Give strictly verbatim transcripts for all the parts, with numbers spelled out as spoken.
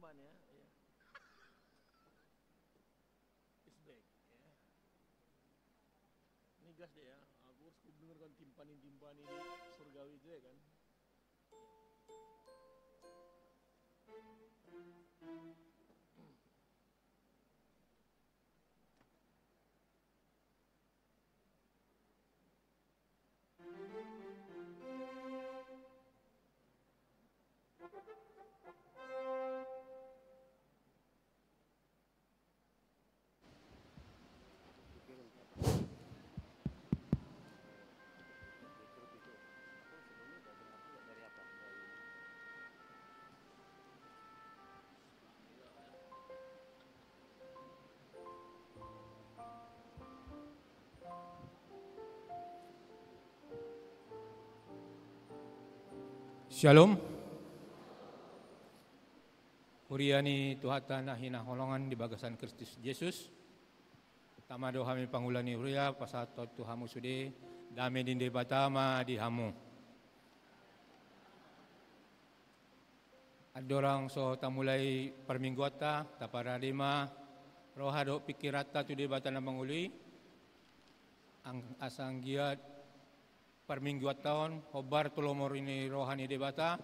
Pan ya, ya. Is back, ya. Ini gas deh ya. Aku harus kudengarkan timpani-timpani di surgawi itu ya kan. Syalom. Huria ni Tuhanta na hinaholongan di bagasan Kristus Jesus. Tama do hami pangula ni huria, pasahat tu hamu sude, dame ni Debata ma di hamu. Andorang so tamulai parmingguanta, taparade ma roha dohot pingkiranta tu Debata na mangolu i, ang-, asa anggiat parmingguanta on hombar tu lomo ni roha ni Debata,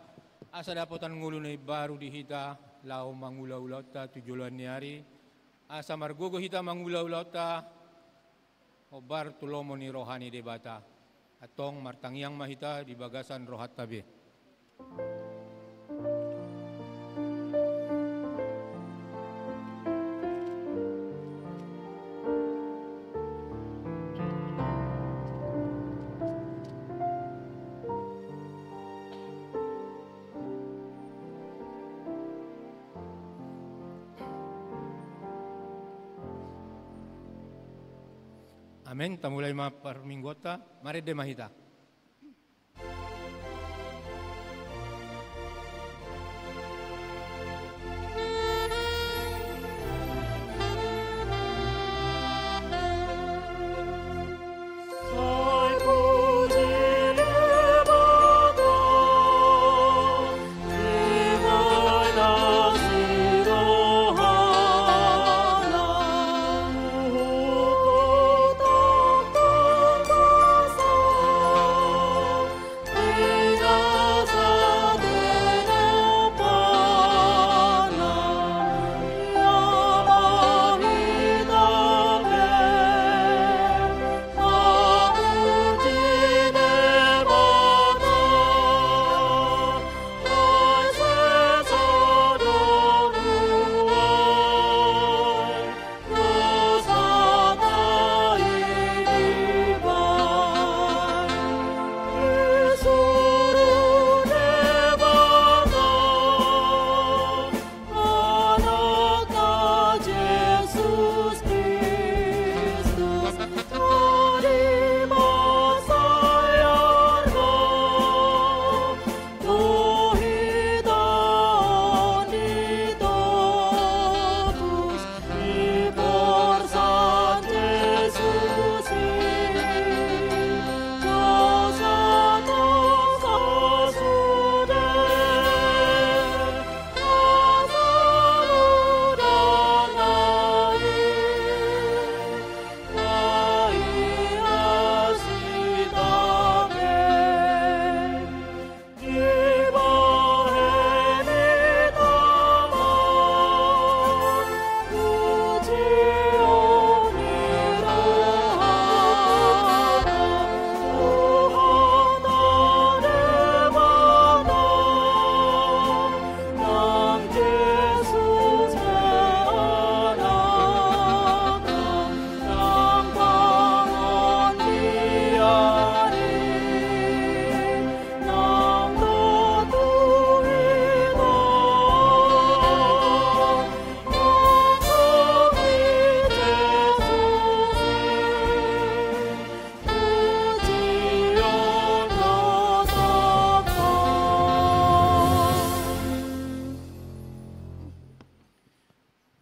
asa dapotan ngolu na imbaru di hita, laho mangula ulaonta tu joloan ni ari, asa margogo hita mangula ulaonta, hombar tu lomo ni roha ni Debata. Antong martangiang ma hita di bagasan rohanta be. Amen. Tamulai ma parmingguonta, marende ma hita.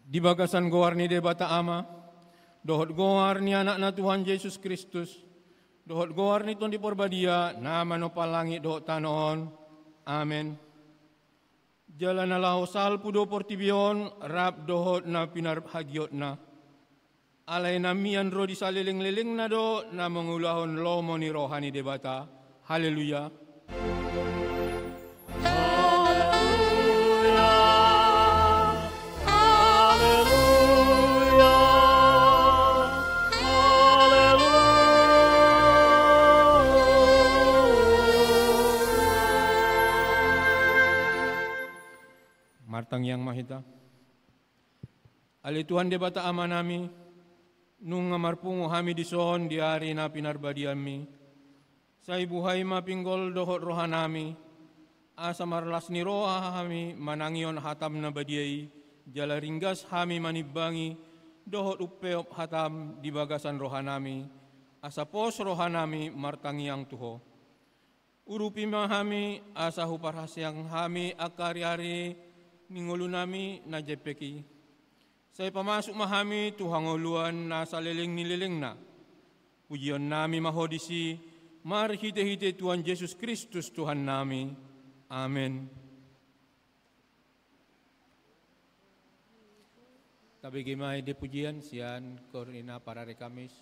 Di bagasan goar ni Debata Ama, dohot goar ni Anakna Tuhan Jesus Kristus, dohot goar ni Tondi Parbadia, na manompa langit dohot tano on. Amen. Jala na laho salpu do portibi on rap dohot na pinarhagiotna. Alai na mian ro di salelenglelengna do na mangulahon lomo ni roha ni Debata. Haleluya. Haleluya. Haleluya. Haleluya. Martangiang ma hita. Ale Tuhan Debata Amanami, nunga marpungu hami dison di ari na pinarbadianmi. Sai buhai ma pinggol dohot rohanami, asa marlas ni roha hami manangihon hatam na badia i, jala ringgas hami manimbangi dohot umpeop hatam di bagasan rohanami, asa pos rohanami martangiang tu Ho. Urupi ma hami, asa huparhaseang hami angka ariari ni ngolunami na jempek i. Sai pamasuk ma hami tu hangoluan na saleleng ni lelengna. Pujionnami ma Ho disi, marhitehite Tuhan Jesus Kristus Tuhannami. Amen. Tabege ma ende pujian sian korinda parari Kamis.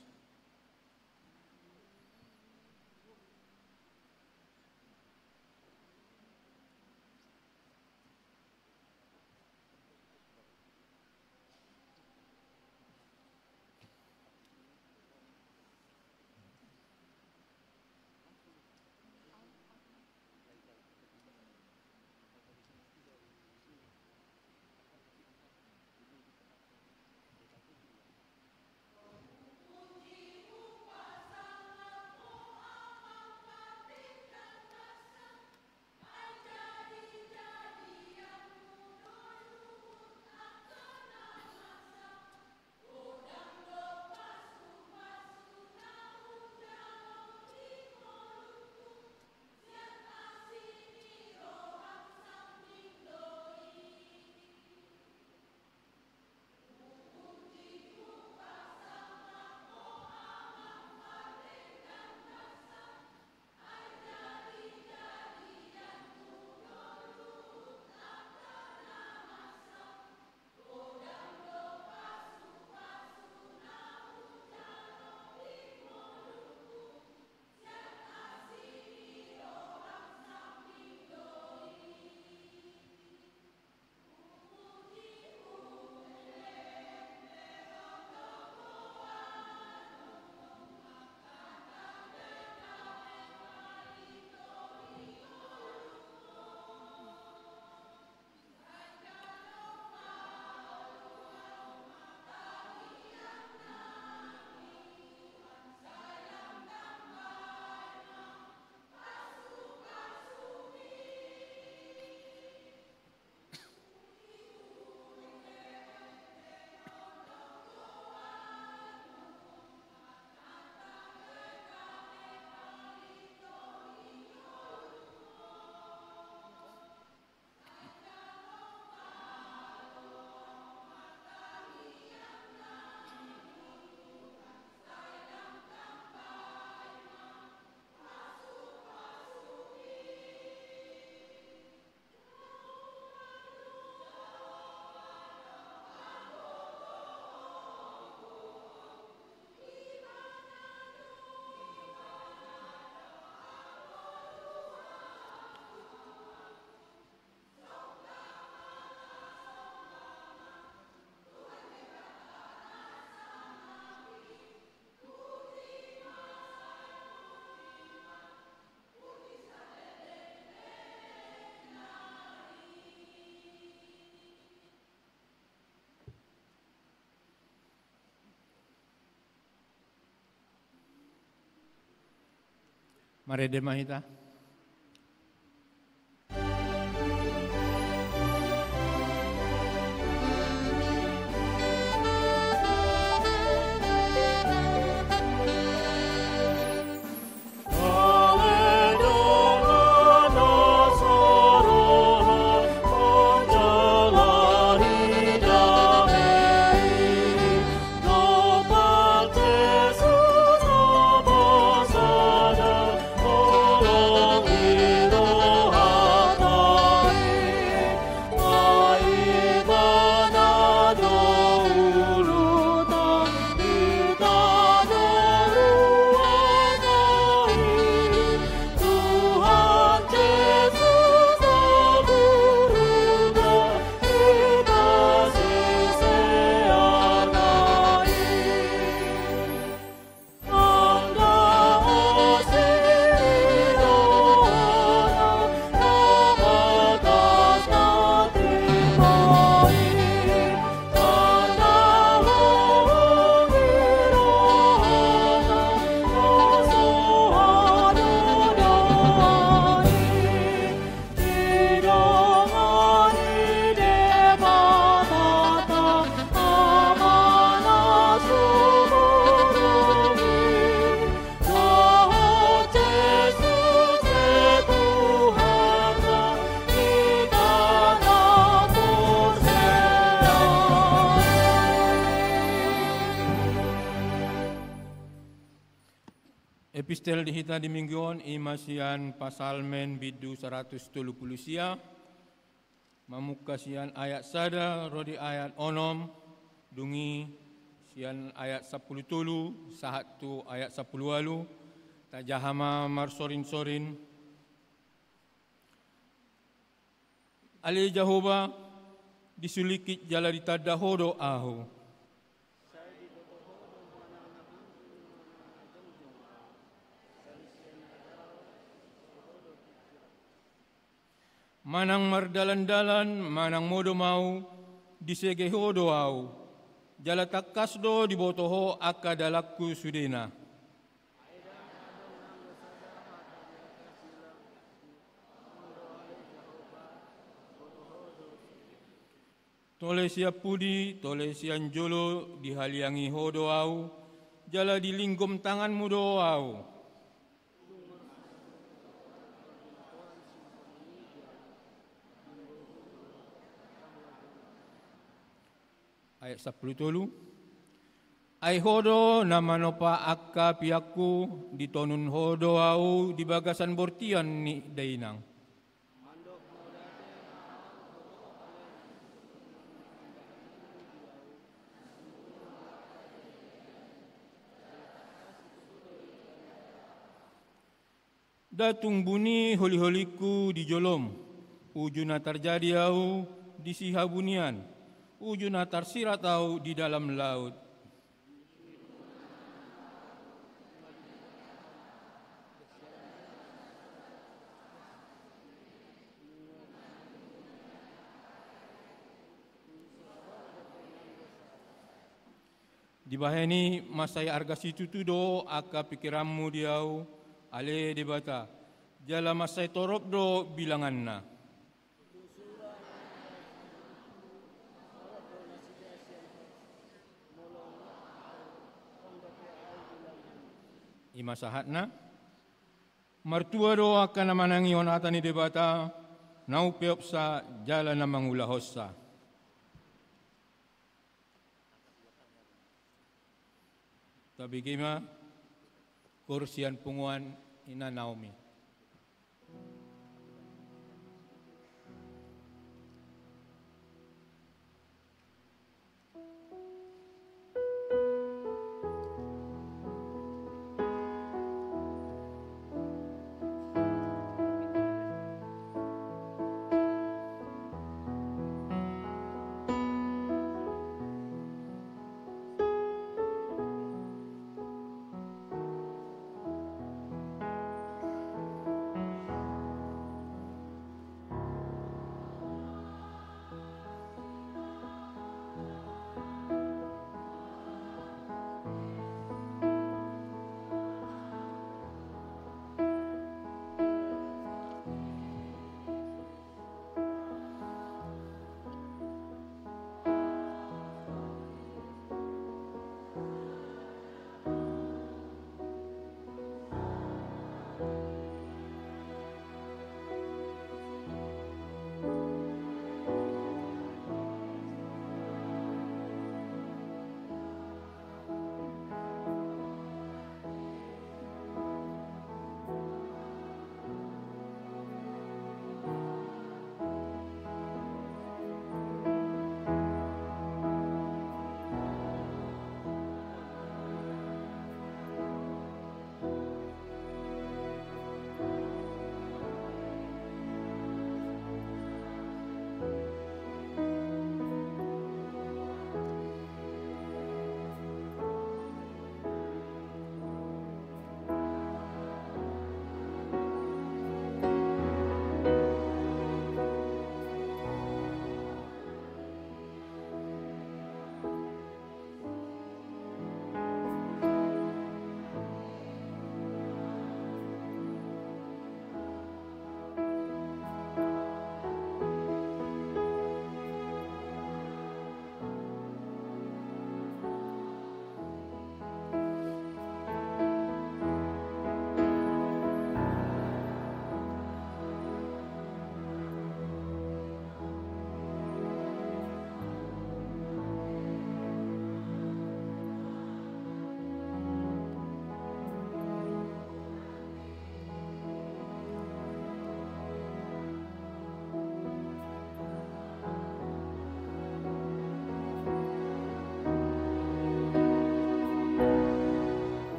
Marende ma hita. Epistel di hita di minggu on i ma sian Psalmen bindu saratus tolu pulu sia, mamungka sian ayat sada ro di ayat onom, dung i sian ayat sampulu tolu sahat tu ayat sampulu ualu. Tajaha ma marsorinsorin. Ale Jahowa, disulingkit jala ditanda Ho do ahu. Manang mardalandalan manang modom ahu, disege Ho do ahu. Jala tangkas do diboto Ho angka dalanku sudena. Tole sian pudi, tole sian jolo, dihaliangi Ho do ahu, jala dilinggom tanganmu do ahu. Ayat sampulu tolu. Ai Ho do na manopa angka piangku, ditonun Ho do ahu di bagasan bortian ni dainang. Nda tung buni holiholingku di jolom, uju na tarjadi ahu di sihabunian, uju na tarsirat ahu di dalam laut. Dibahen i mansai arga situtu do angka pingkiranmu di ahu, ale Debata, jala mansai torop do bilanganna. I ma sahatna. Martua do angka na manangihon hata ni Debata, na umpeopsa jala na mangulahonsa. Tabege ma koor sian punguan ina Naomi.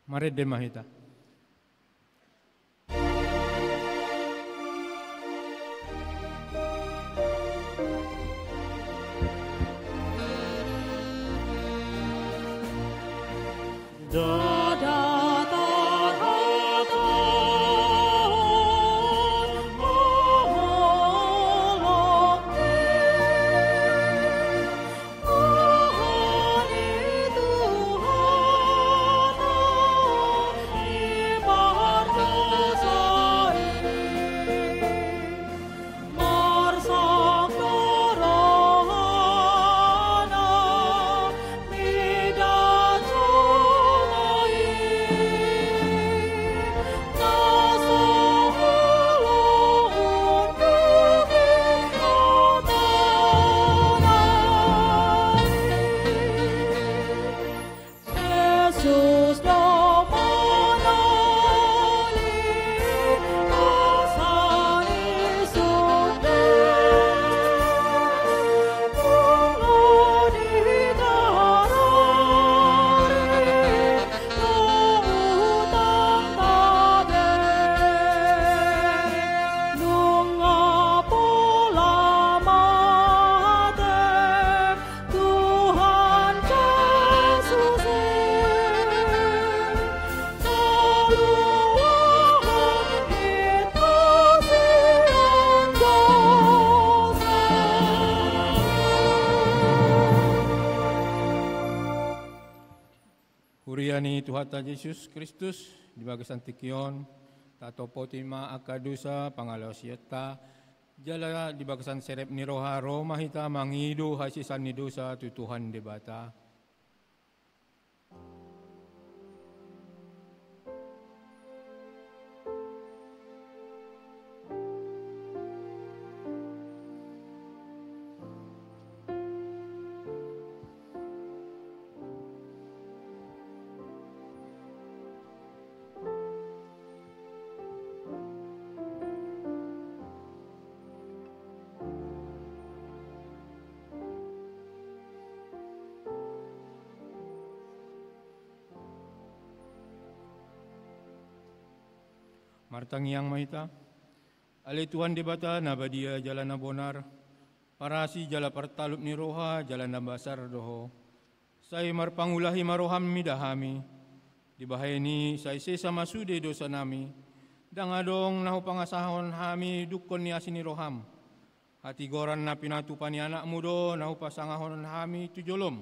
Marende ma hita. Tuhan Jesus, kaluahan hita sian dosa. Huria ni Tuhanta Jesus Kristus, di bagasan tingki on, tatopoti ma angka dosa pangalaosionta, jala di bagasan serep ni roha ro ma hita mangido hasesaan ni dosa tu Tuhan Debata. Martangiang ma hita. Ale Tuhan Debata na badia jala na bonar, parasi jala partalup ni roha jala na basar do Ho. Sai marpangulahi ma roham mida hami. Dibahen i sai sesa ma sude dosanami. Ndang adong na hupangasahon hami dungkon ni asi ni roham. Hatigoran na pinatupa ni Anakmu do na hupasangahon hami tu jolom.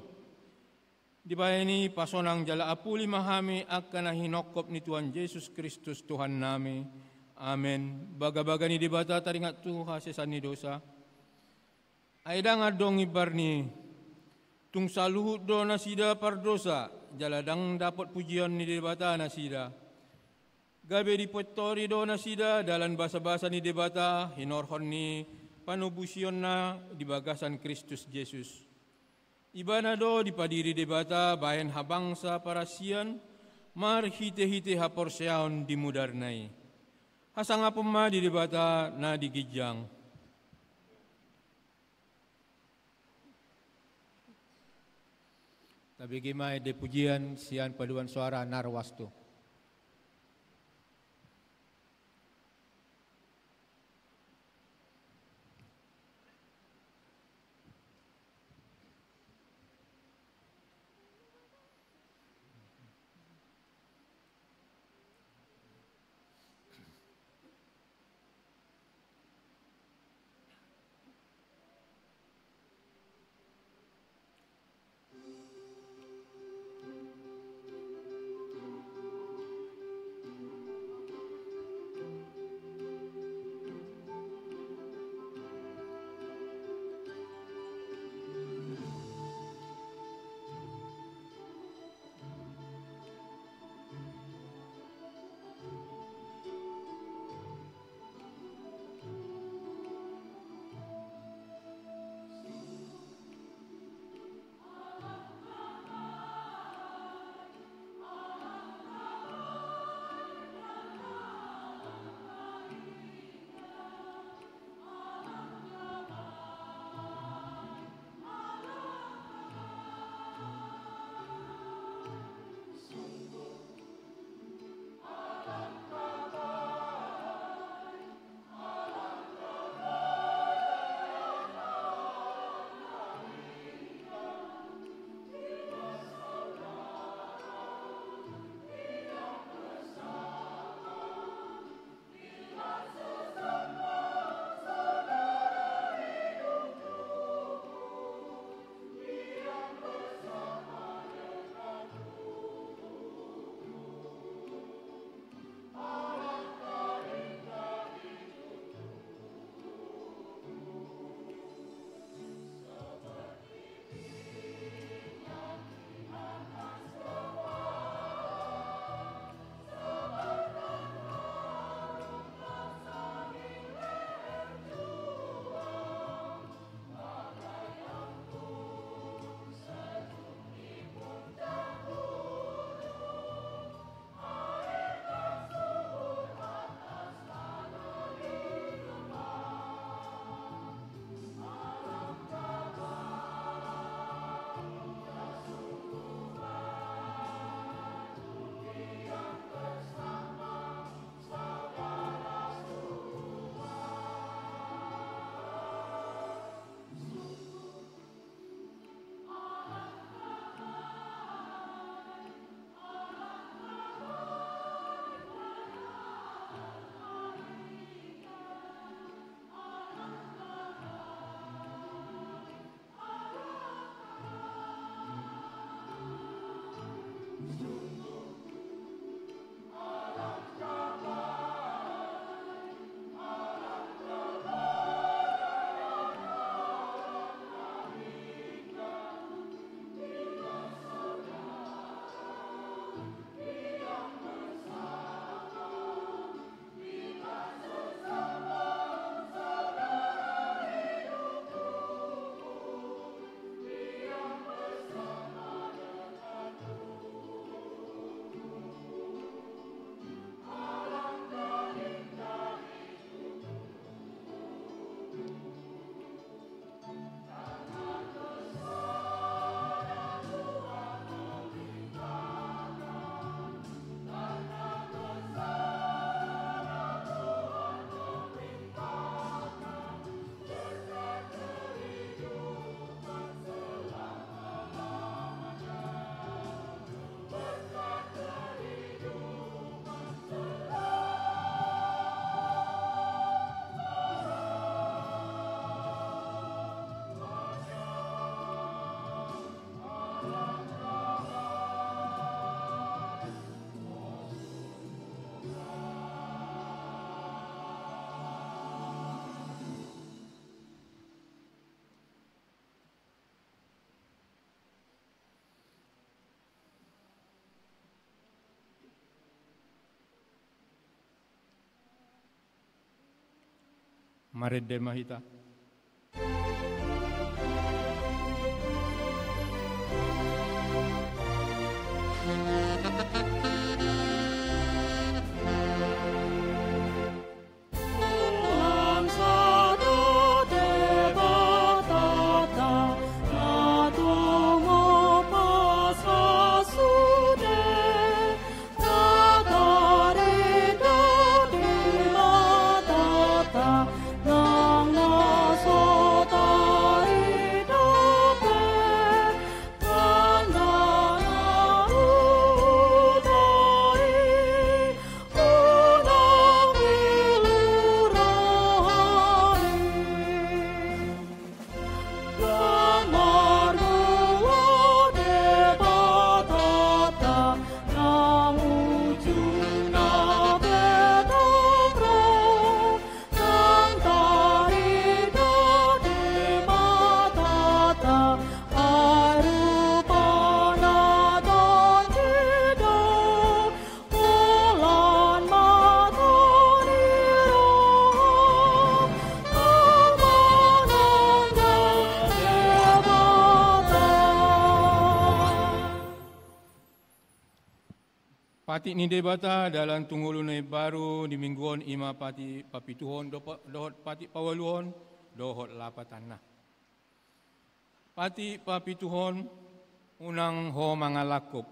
Dibahen i pasonang jala apuli ma hami angka na hinongkop ni Tuhan Jesus Kristus Tuhannami. Amen. Bagabaga ni Debata taringot tu hasesaan ni dosa. Ai ndang adong imbar ni i. Tung saluhut do nasida pardosa, jala ndang dapot pujion ni Debata nasida. Gabe dipintori do nasida dalan basabasa ni Debata, hinorhon ni panobusionna di bagasan Kristus Jesus. Ibana do dipadiri Debata bahen habangsa parasian, marhitehite haporseaon di mudarna i. Hasangapon ma di Debata na di ginjang. Tabege ma ende pujian sian paduan soara na ruas tu. Marende ma hita. Patik ni Debata dalan tu ngolu na imbaru di minggu on i ma patik papituhon dopo-, dohot patik paualuhon, dohot lapatanna. Patik papituhon, unang ho mangalangkup.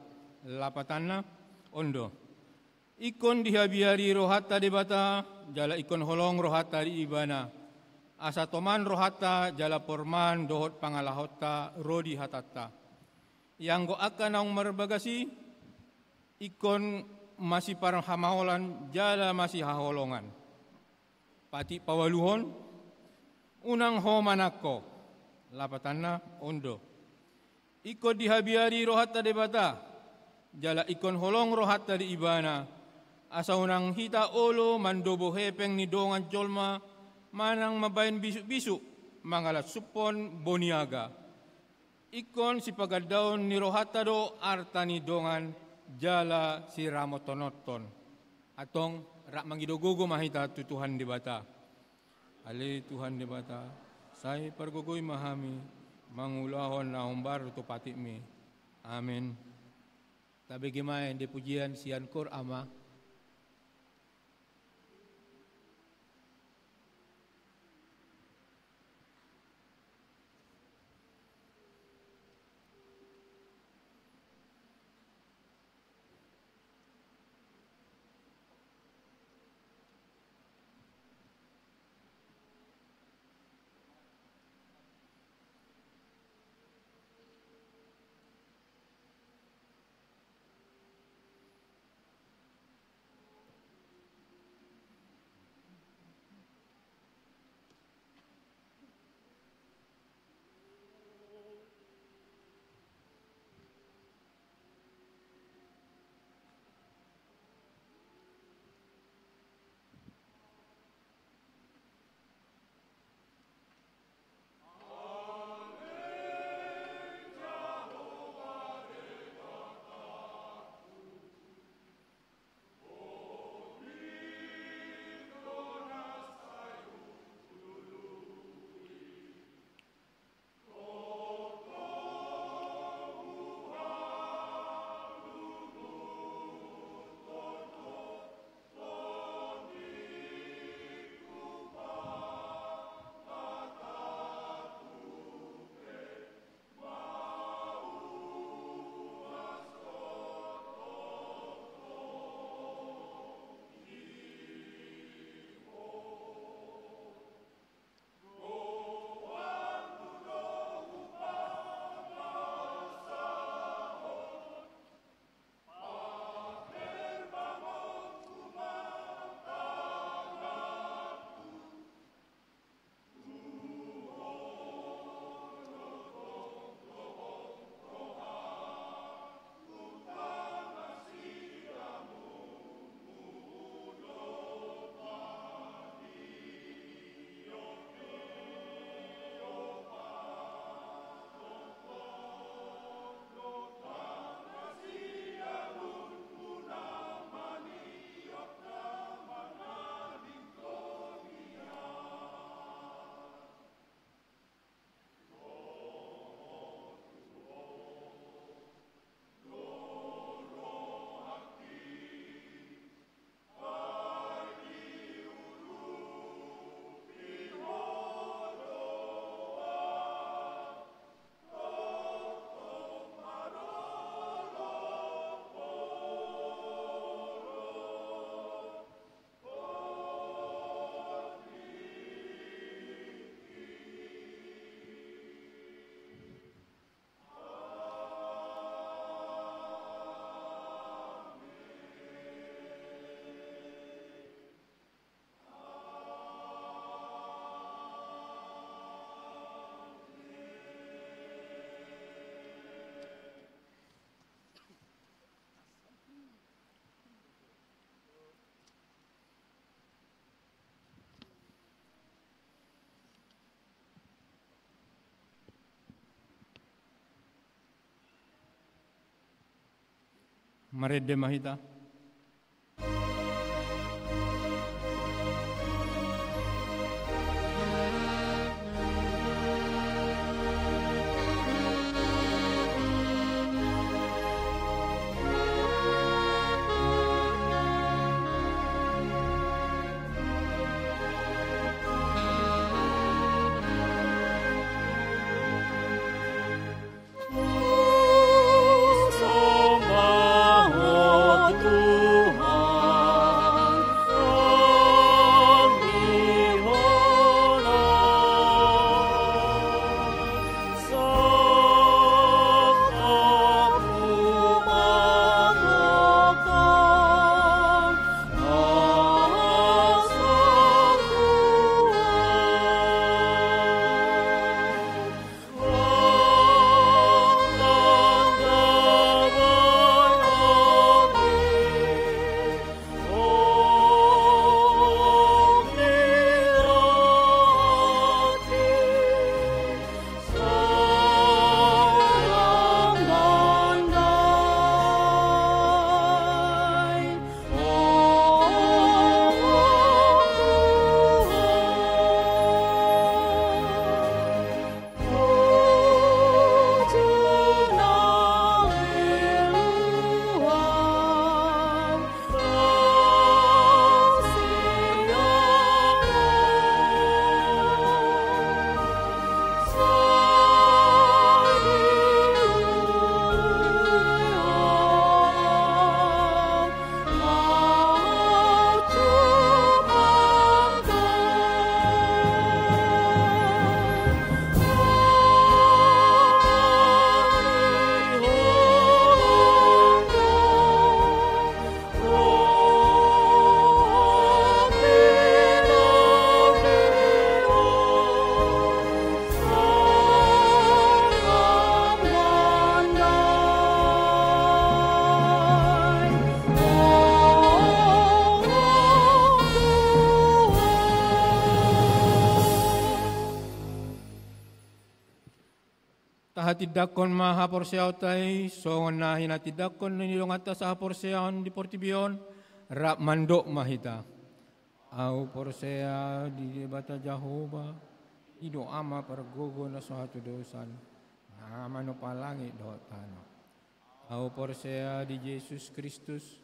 Lapatanna, on do. Ingkon dihabiari rohanta Debata, jala ingkon holong rohanta di Ibana. Asa toman rohanta jala porman dohot pangalahonta ro di hatanta. Ianggo angka naung marbagas i, ingkon masiparhamaolan jala masihaholongan. Patik paualuhon, unang ho manangko. Lapatanna, on do. Ingkon dihabiari rohanta Debata, jala ingkon holong rohanta di Ibana, asa unang hita olo mandobo hepeng ni dongan jolma, manang mambahen bisukbisuk, mangalangsuphon boniaga. Ingkon sipagandaon ni rohanta do arta ni dongan jala siramothononhon. Antong, rap mangido gogo ma hita tu Tuhan Debata. Ale Tuhan Debata, sai pargogoi ma hami mangulahon na hombar tu patikmi. Amen. Tabege ma ende pujian sian kor ama. Marende ma hita. Tahatindangkon ma haporseaonta i, songon na hinatindangkon ni donganta sahaporseaon di portibi on, rap mandok ma hita. Ahu porsea di Debata Jahowa, i do Ama pargogo na so hatudosan, na manompa langit dohot tano. Ahu porsea di Jesus Kristus,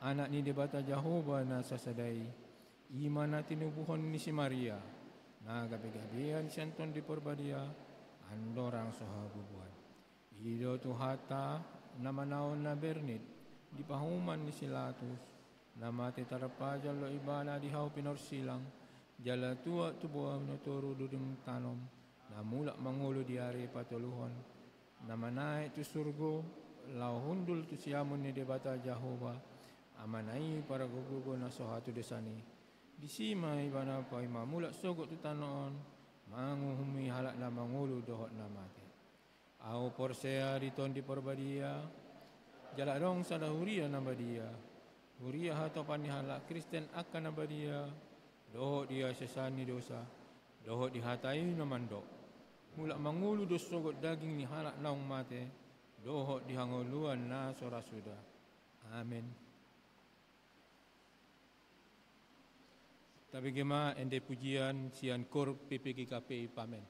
Anak ni Debata Jahowa na sasada i, i ma na tinubuhon ni si Maria, na gabegabean sian Tondi Parbadia, andorang so habubuhan. I do Tuhanta, na manaon na bernit, di pahuman ni si Latus, na mate tarpajal do ibana di hau pinorsilang, jala tuat tu boa na toru dudung tanom, na mulak mangolu di ari patoluhon, na manaek tu surgo, laho hundul tu siamun ni Debata Jahowa, Amana i pargogo na so hatudosan i. Disi ma ibana paima mulak sogot tu tano on, manguhumi halak na mangolu dohot na mate. Ahu porsea di Tondi Parbadia, jala adong sada huria na badia, huria hatopan ni halak Kristen angka na badia, dohot di hasesaan ni dosa, dohot di hata i na mandok: Mulak mangolu do sogot daging ni halak naung mate, dohot di hangoluan na so ra suda. Amen. Tabege ma ende pujian sian kor P P G K P I Pamen.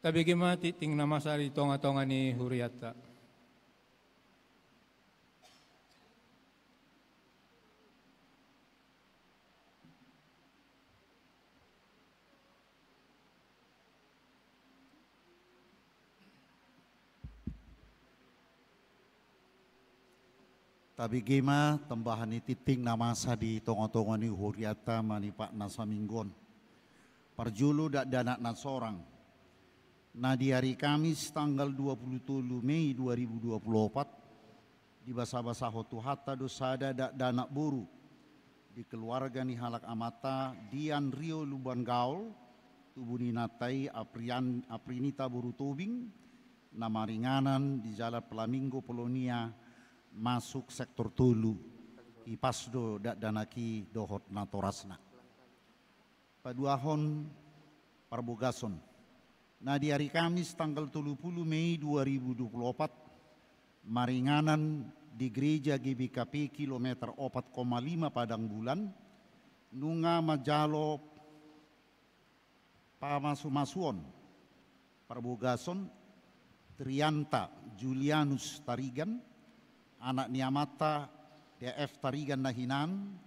Tabege ma tingting na masa di tonga-tonga ni hurianta. Tabege ma tambahan ni tingting na masa di tonga-tonga ni hurianta manipat na saminggu on. Parjolo dakdanak na sorang. Na di ari Kamis tanggal dua pulu tolu Mei dua ribu dua pulu opat, dibasa-basahon Tuhanta do sada dakdanak boru di keluarga ni halak amanta Dian Rio Lumban Gaol, tubu ni inanta i Aprian-, Aprinita boru Tobing, na maringanan di Jalan Flamingo Polonia, masuk sektor tolu. Hipas do dakdanak i dohot natorasna. Paduahon parbogason. Na di ari Kamis tanggal tolu pulu Mei dua ribu dua pulu opat, maringanan di Gereja G B K P kilometer opat koma lima Padang Bulan, nunga manjalo pamasu-masuon parbogason Trianta Julianus Tarigan, anak ni amanta D F Tarigan na hinan,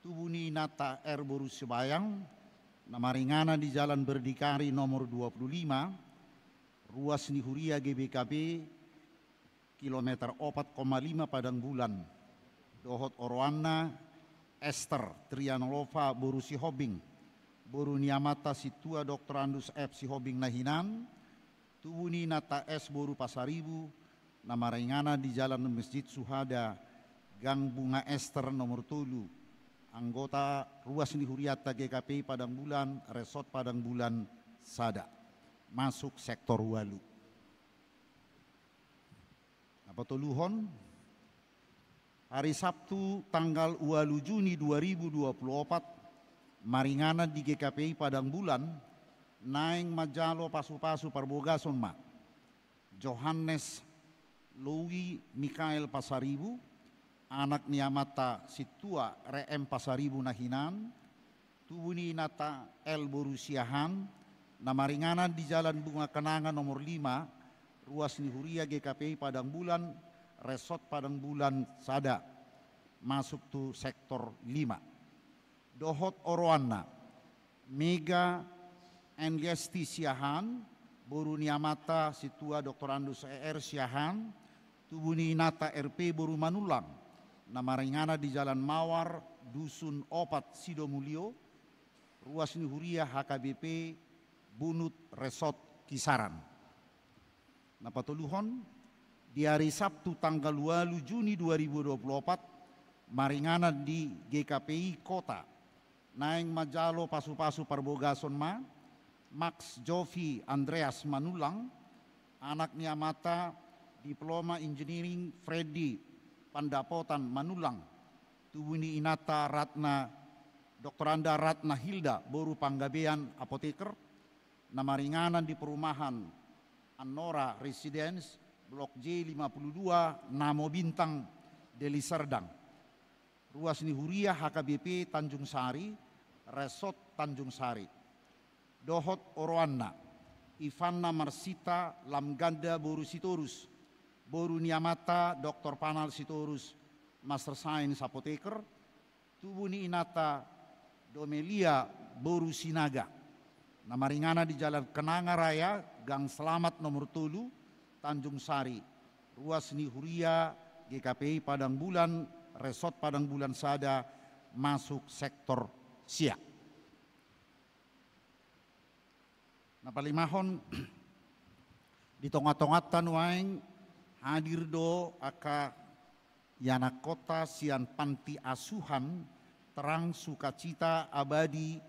tubu ni inanta R boru Sibayang, na maringanan di Jalan Berdikari nomor dua pulu lima, ruas ni huria G B K P, kilometer opat koma lima Padang Bulan, dohot oroanna Ester Trianolova boru Sihombing, boru ni amanta Sintua Doktor Andus F Sihombing na hinan, tubu ni inanta S boru Pasaribu, na maringanan di Jalan Masjid Suhada, Gang Bunga Ester nomor tolu, anggota ruas ni hurianta G K P I Padang Bulan, Resort Padang Bulan sada, masuk sektor ualu. Na patoluhon, hari Sabtu tanggal ualu Juni dua ribu dua pulu opat, maringanan di G K P I Padang Bulan, naeng manjalo pasu-pasu parbogason ma Johannes Louis Mikael Pasaribu, anak ni amanta Sintua R M Pasaribu na hinan, tubu ni inanta L boru Siahaan, na maringanan di Jalan Bunga Kenanga nomor lima, ruas ni huria G K P I Padang Bulan, Resort Padang Bulan sada, masuk tu sektor lima. Dohot oroanna, Mega Angesti Siahaan, boru ni amanta Sintua Doktor Andus E R Siahaan, tubu ni inanta R P boru Manullang, na maringanan di Jalan Mawar, Dusun Opat Sidomulyo, ruas ni huria H K B P Bunut Resort Kisaran. Na patoluhon, di ari Sabtu tanggal ualu Juni dua ribu dua pulu opat, maringanan di G K P I Kota, naeng manjalo pasu-pasu parbogason ma Max Jovi Andreas Manullang, anak ni amanta Diploma Engineering Freddy Pandapotan Manullang, tubu ni inanta Ratna, Doktoranda Ratna Hilda boru Panggabean, apoteker, na maringanan di perumahan Anora Residence, Blok J lima puluh dua, Namo Bintang, Deli Serdang, ruas ni huria H K B P Tanjung Sari, Resort Tanjung Sari. Dohot oroanna, Ivanna Marsita Lamganda boru Sitorus, boru ni amanta Doktor Panal Sitorus, Master Science, apoteker, tubu ni inanta Domelia boru Sinaga, na maringanan di Jalan Kenanga Raya, Gang Selamat nomor tolu, Tanjung Sari, ruas ni huria G K P I Padang Bulan, Resort Padang Bulan sada, masuk sektor sia. Na palimahon, di tonga-tonganta nuaeng hadir do angka ianakhonta sian Panti Asuhan Terang Sukacita Abadi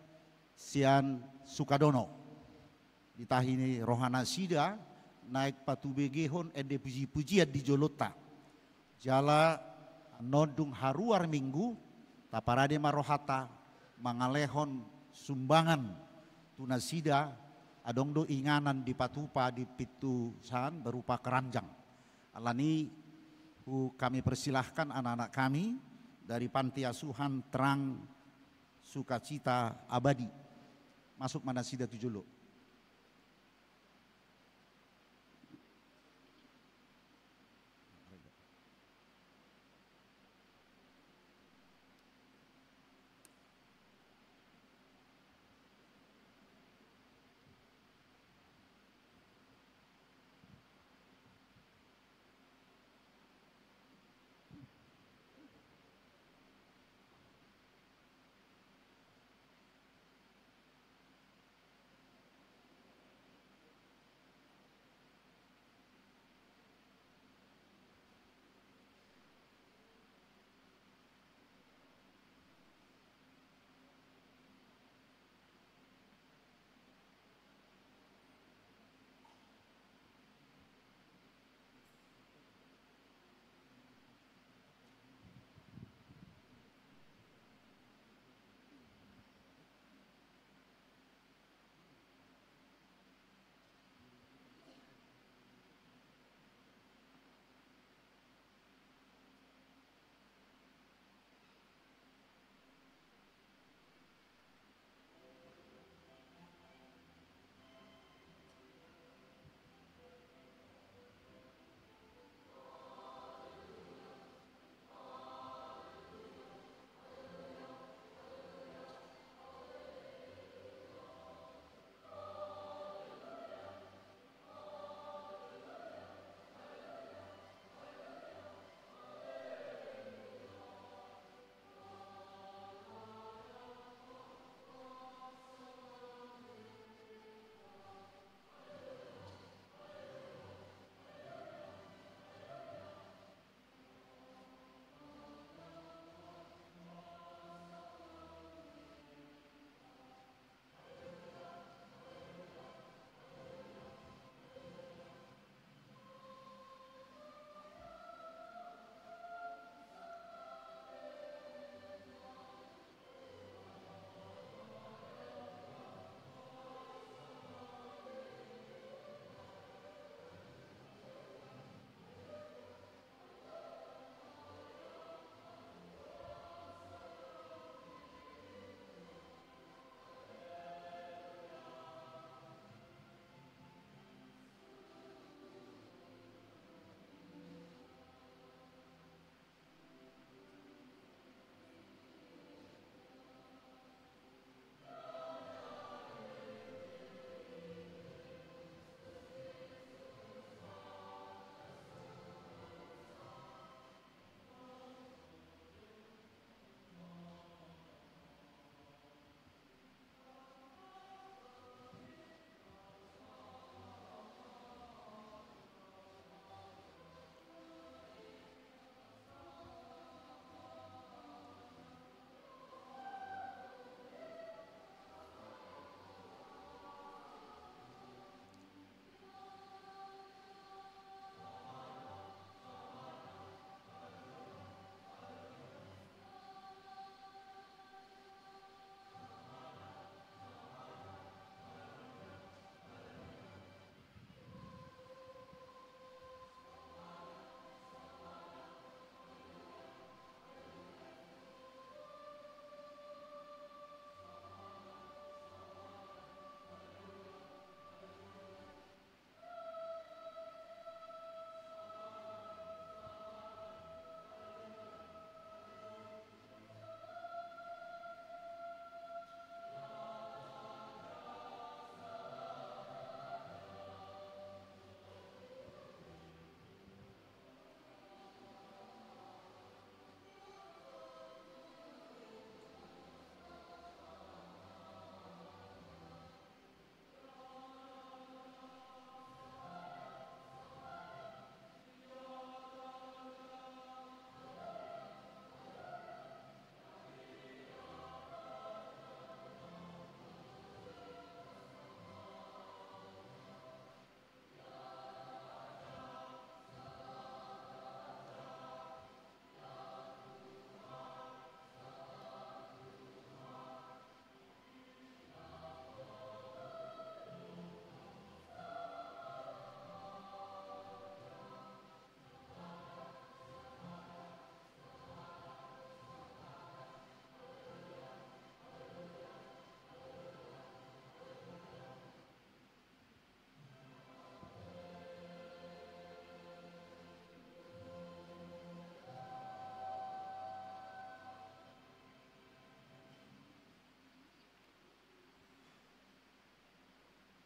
sian Sukadono. Di tahi ni rohanasida naeng patubegehon ende puji-pujian di jolonta. Jala annon dung haruar Minggu, taparade ma rohanta mangalehon sumbangan tu nasida, adong do inganan dipatupa di pintu san berupa keranjang. Alani i, kami persilahkan anak-anak kami dari Panti Asuhan Terang Sukacita Abadi. Masuk ma nasida tu jolo.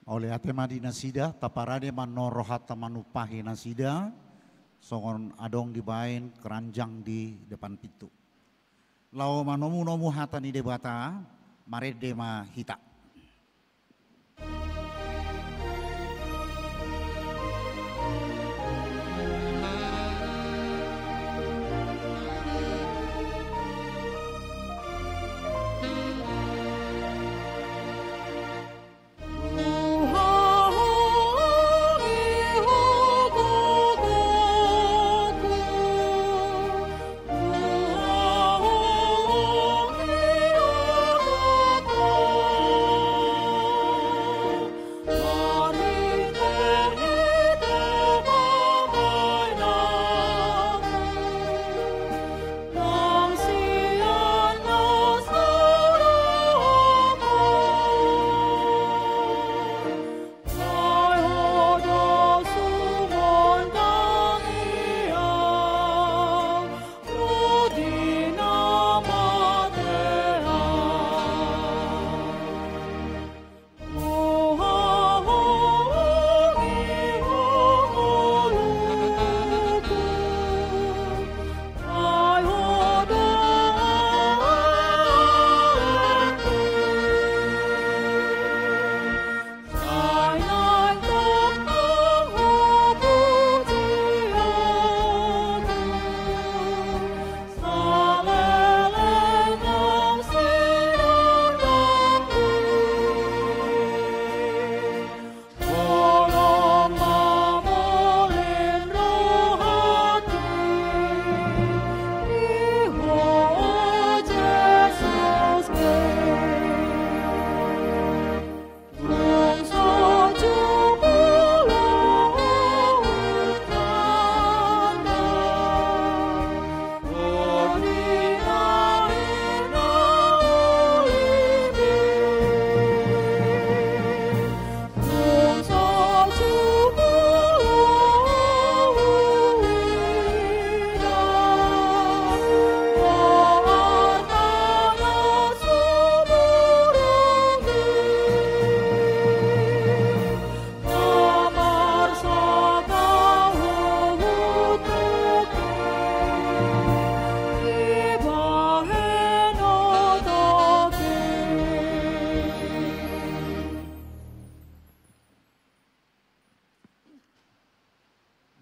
Mauliate ma di nasida, taparade ma annon rohanta manumpahi nasida, songon adong dibaen keranjang di depan pintu. Laho manomunomu hata ni Debata, marende ma hita.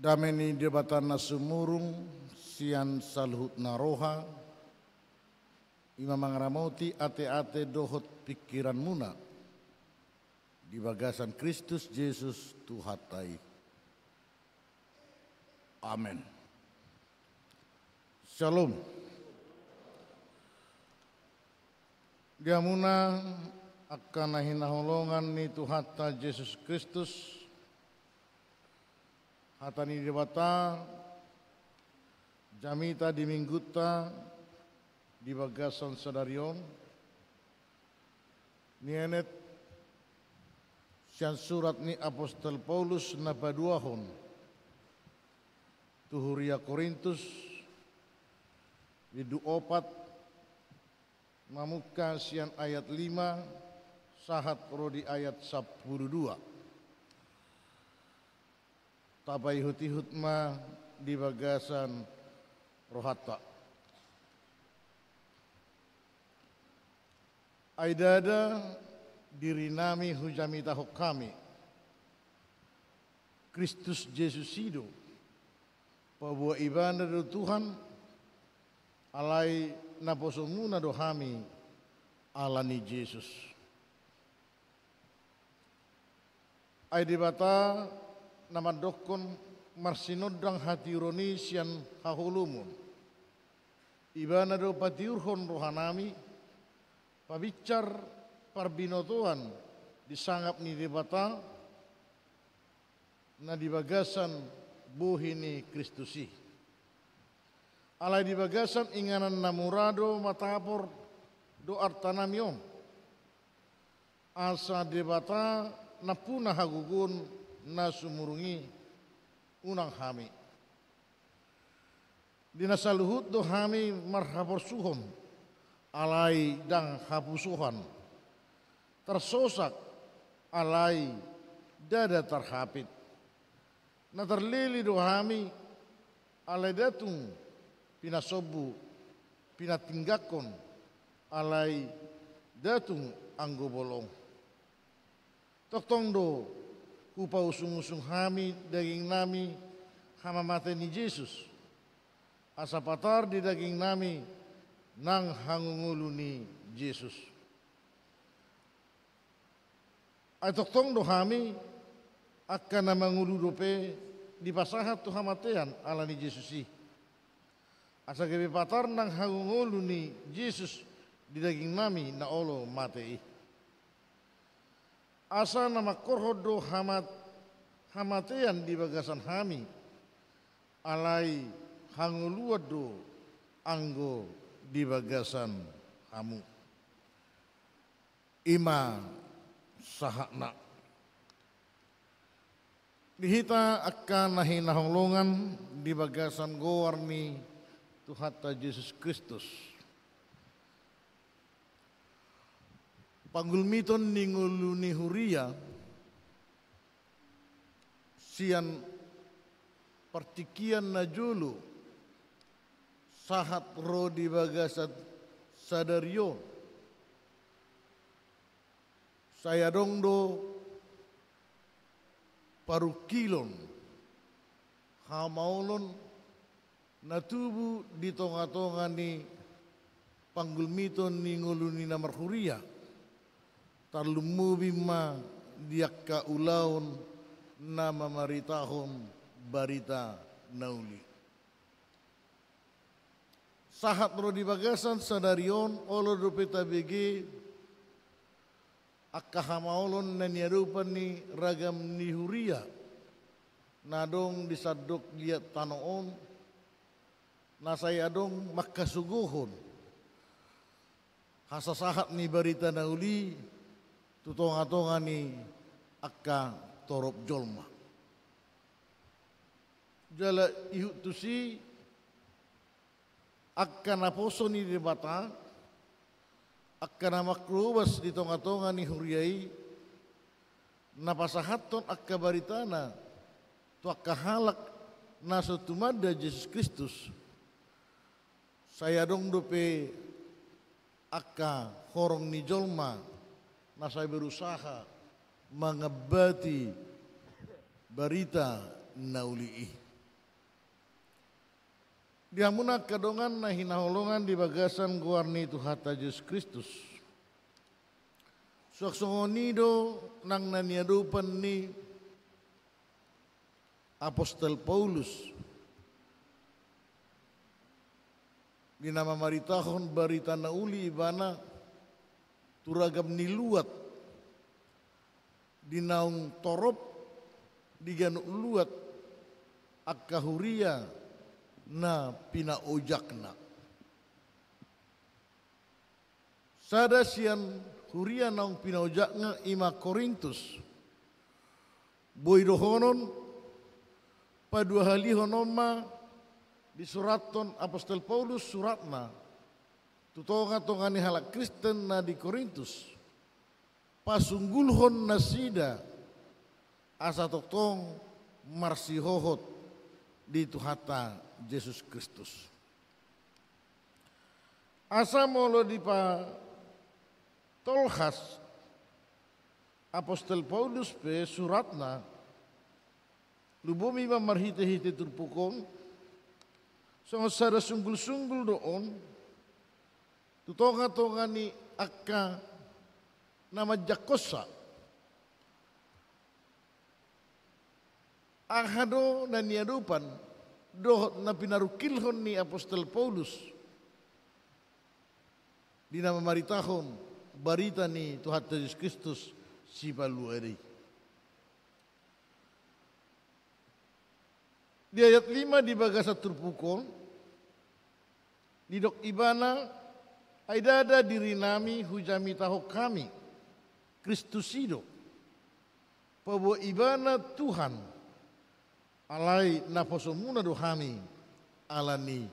Dame ni Debata na sumurung sian saluhut na roha, i ma mangaramoti ateate dohot pingkiranmuna di bagasan Kristus Jesus Tuhanta i. Amen. Syalom. Di hamuna angka na hinaholongan ni Tuhanta Jesus Kristus, hata ni Debata, jamita di Minggunta di bagasan sadari on, nienet sian surat ni apostel Paulus na paduahon tu huria Korintus, bindu opat, mamungka sian ayat lima sahat ro di ayat sampulu dua. Tapaihutihut ma di bagasan rohanta. Ai ndada dirinami hujamitahon hami, Kristus Jesus i do, paboa Ibana do Tuhan, alai naposomuna do hami ala ni Jesus. Ai Debata na mandokkon marsinondang hatiuron i sian haholomon, Ibana do patiurhon rohanami, pabinsar parbinotoan di sangap ni Debata na di bagasan bohi ni Kristus i. Alai di bagasan inganan na mura do matapor doartanami on, asa Debata nampuna hagogoon na sumurung i unang hami. Di na saluhut do hami marhaporsuhon, alai ndang hapusohan, tarsosak, alai ndada tarhapit. Na tarlele do hami, alai nda tung pinasombu, pinatingganghon, alai nda tung anggo bolong. Tongtong do hupausung-usung hami dagingnami hamamate ni Jesus, asa patar di dagingnami nang hangoluan ni Jesus. Ai tongtong do hami angka na mangolu dope dipasahat tu hamatean ala ni Jesus i, asa gabe patar nang hangoluan ni Jesus di dagingnami na olo mate i. Asa na mangkorhon do hamat-, hamatean di bagasan hami, alai hangoluan do anggo di bagasan hamu. I ma sahatna. Di hita angka na hinaholongan di bagasan goar ni Tuhanta Jesus Kristus, panggulmiton ni ngolu ni huria sian partingkian na jolo sahat ro di bagasan sadari on, sai adong do parungkilon, hamaolon na tubu di tonga-tonga ni panggulmiton ni ngolu ni na marhuria, tarlumobi ma di angka ulaon na mamaritahon barita na uli. Sahat ro di bagasan sadari on, olo dope tabege angka hamaolon na niadopan ni ragam ni huria na adong di sandok liat tano on, na sai adong mangkasogohon hasasahat ni barita na uli tu tonga-tonga ni angka torop jolma. Jala ihut tusi, angka naposo ni Debata, angka na manghobas di tonga-tonga ni huria i, na pasahathon angka baritana tu angka halak na so tumanda Jesus Kristus, sai adong dope angka horong ni jolma na sai berusaha mangambati barita na uli i. Di hamuna angka dongan na hinaholongan di bagasan goar ni Tuhanta Jesus Kristus, suang songon i do nang na niadopan ni apostel Paulus di na mamaritahon barita na uli ibana tu ragam ni luat, di naung torop di ganup luat angka huria na pinaojakna. Sada sian huria naung pinaojakna i ma Korintus. Boi dohonon, paduahalihon on ma disurathon apostel Paulus suratna tu tonga-tonga ni halak Kristen na di Korintus, pasunggulhon nasida asa tongtong marsihohot di Tuhanta Jesus Kristus. Asa molo dipatolhas apostel Paulus pe suratna, lumobi ma marhite-hite turpuk on, songon sada sunggul-sunggul do on tu tonga-tonga ni angka na manjangkonsa. Aha do na niadopan dohot na pinarungkilhon ni apostel Paulus di na mamaritahon barita ni Tuhanta Jesus Kristus Sipaluaon i? Di ayat lima di bagasan turpuk on, didok ibana, ai ndada dirinami hujamitahon hami, Kristus i do. Paboa ibana Tuhan, alai naposomuna do hami ala ni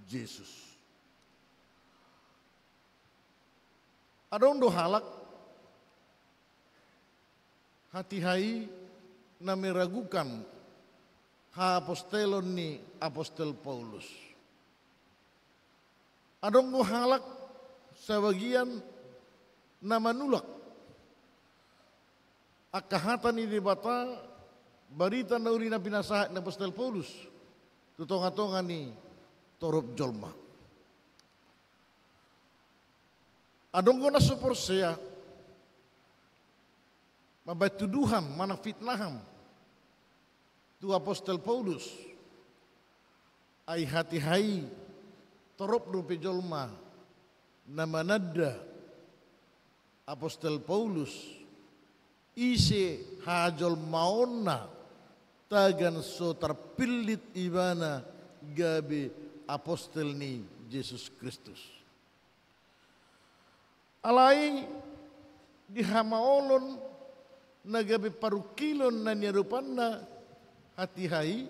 Jesus. Adong do halak hatiha i na meragukan haapostelon ni apostel Paulus. Adong do halak sabagian na manulak angka hata ni Debata, barita na uli na pinasahat ni apostel Paulus tu tonga-tonga ni torop jolma. Adong do na so porsea mambahen tuduhan manang fitnahan tu apostel Paulus. Ai hatiha i torop dope jolma na mananda apostel Paulus, ise hajolmaonna tagan so tarpillit ibana gabe apostel ni Jesus Kristus. Alai di hamaolon na gabe parungkilon na niadopanna hatiha i,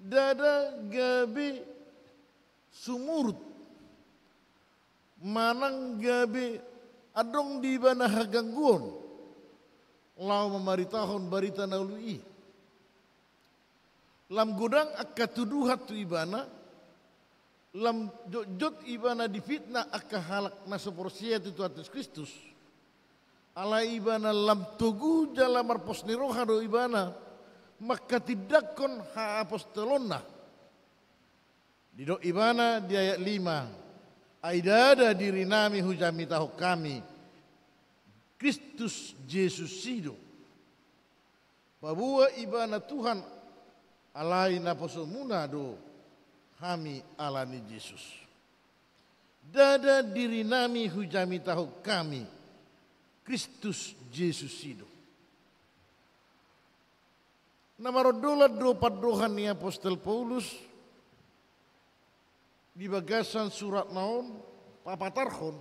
ndada gabe sumurut manang gabe adong di ibana hagangguon laho mamaritahon barita na uli i. Lam godang angka tuduhan tu ibana, lam jotjot ibana difitnah angka halak na so porsea tu Tuhan Jesus Kristus. Alai ibana lam togu jala marpos ni roha do ibana manghatindanghon haapostelonna. Didok ibana di ayat lima, ai ndada dirinami hujamitahon hami, Kristus Jesus i do. Paboa ibana Tuhan, alai naposomuna do hami ala ni Jesus. Ndada dirinami hujamitahon hami, Kristus Jesus i do. Na marondolan do pandohan ni apostel Paulus di bagasan suratna on papatarhon.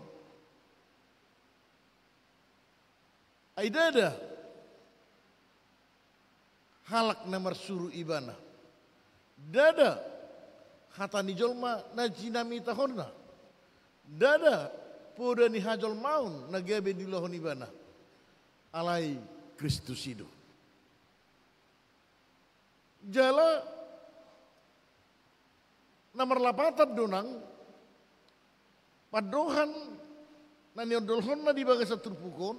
Ai ndada halak na marsuru ibana. Ndada hata ni jolma na jinamitahonna. Ndada poda ni hajolmaon na gabe diulahon ibana. Alai Kristus i do. Jala na marlapatan do nang pandohan na niondolhonna di bagasan turpuk on,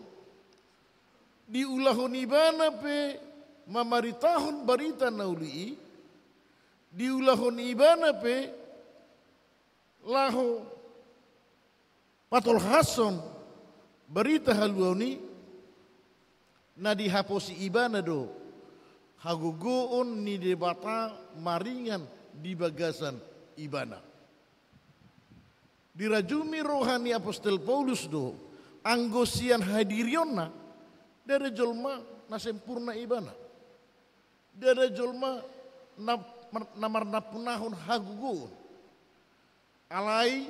diulahon ibana pe mamaritahon barita na uli i, diulahon ibana pe laho patolhashon barita haluaon i, na dihaposi ibana do hagogoon ni Debata maringan di bagasan ibana. Dirajumi roha ni apostel Paulus do, anggo sian hadirionna, ndada jolma na sempurna ibana. Ndada jolma na, na marnampunahon hagogoon. Alai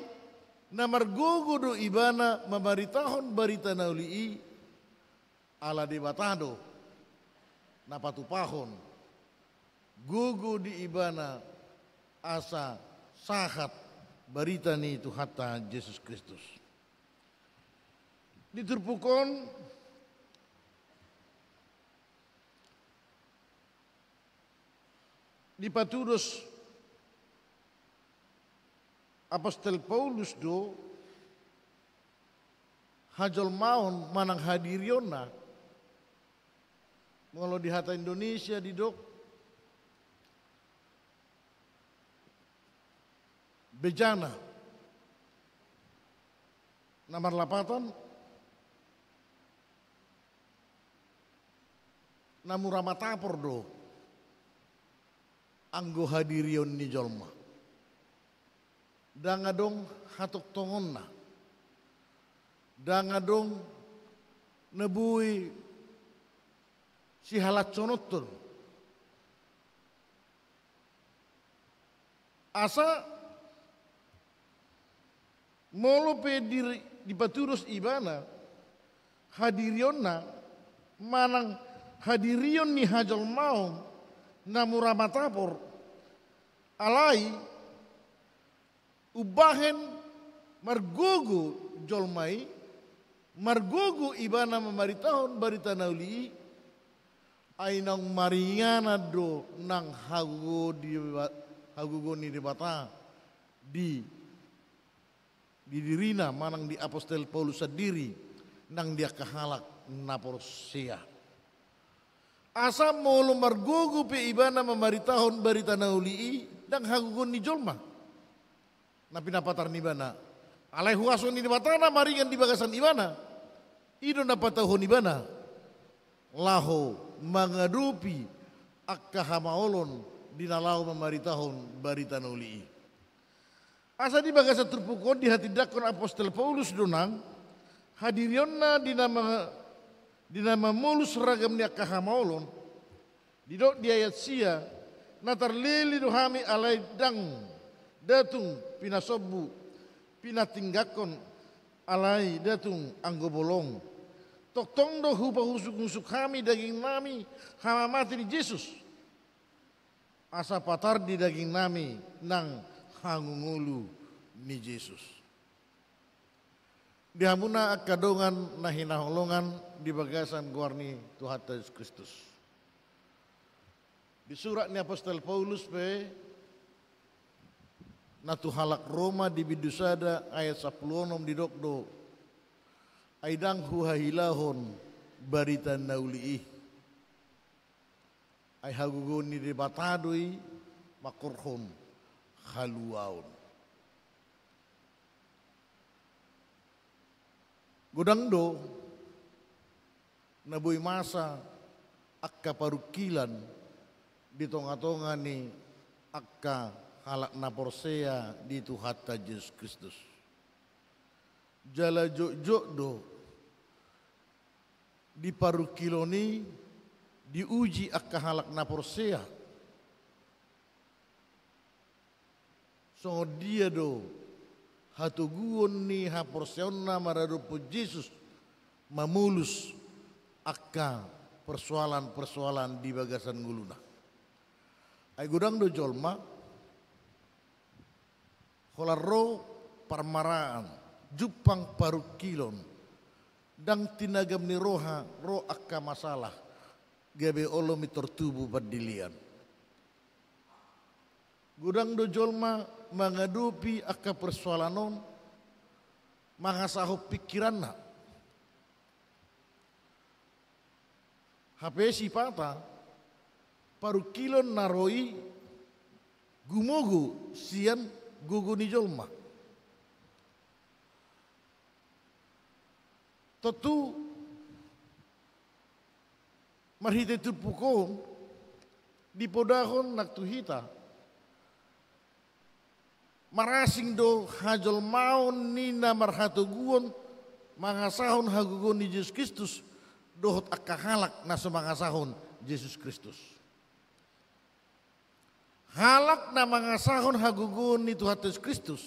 na margogo do ibana mamaritahon barita na uli i, ala Debata do na patupahon gogo di ibana asa sahat barita ni Tuhanta Jesus Kristus. Di turpuk on dipatudos apostel Paulus do hajolmaon manang hadirionna. Molo di hata Indonesia didok bejana. Na marlapatan, na mura matapor do anggo hadirion ni jolma. Ndang adong hatongtongonna. Ndang adong na boi sihalashononhon. Asa molo pe di, dipatudos ibana hadirionna manang hadirion ni hajolmaon na mura matapor, alai umbahen margogo jolma i, margogo ibana mamaritahon barita na uli i, Ai naung maringanan do nang hagogo di, hagogo ni Debata di, di dirina manang di apostel Paulus sandiri nang di angka halak na porsea. Asa molo margogo pe ibana mamaritahon barita na uli i, ndang hagogoon ni jolma na pinapatar ni ibana. Alai huaso ni Debata na maringan di bagasan ibana, i do na patauhon ibana laho mangadopi angka hamaolon di na laho mamaritahon barita na uli i. Asa di bagasan turpuk on dihatindangkon apostel Paulus do nang hadirionna di na ma-, di na mamolus ragam ni angka hamaolon. Didok di ayat sia, na tarlili do hami alai ndang datung pinasombu, pinatinggangkon alai datung anggo bolong. Tongtong do hupahusukhusuk hami dagingnami hamamate ni Jesus, asa patar di dagingnami nang hangoluan ni Jesus. Di hamuna angka dongan na hinaholongan di bagasan goar ni Tuhanta Jesus Kristus. Di surat ni apostel Paulus pe na tu halak Roma di bindu sada ayat sampulu onom didok do, ai ndang huhahilahon barita na uli i. Ai hagogoon ni Debata do i mangkorhon haluaon. Godang do na boi masa angka parungkilon di tongatonga ni angka halak na porsea di Tuhanta Jesus Kristus. Jala jotjot do di parungkilon i diuji angka halak na porsea. Songon dia do hatoguon ni haporseaonna maradophon Jesus mamolus angka persoalan-persoalan di bagasan ngoluna. Ai godang do jolma holan ro parmaraan, jumpang parungkilon, ndang tinagam ni roha ro angka masalah, gabe olo mintor tubu pandilian. Godang do jolma mangadopi angka persoalan on mangasahon pingkiranna. Hape sipata parungkilon na ro i gumogo sian gogo ni jolma. Tontu marhite turpuk on dipodahon nang tu hita, marasing do hajolmaon ni na marhatoguon mangasahon hagogoon ni Jesus Kristus dohot angka halak na so mangasahon Jesus Kristus. Halak na mangasahon hagogoon ni Tuhanta Jesus Kristus,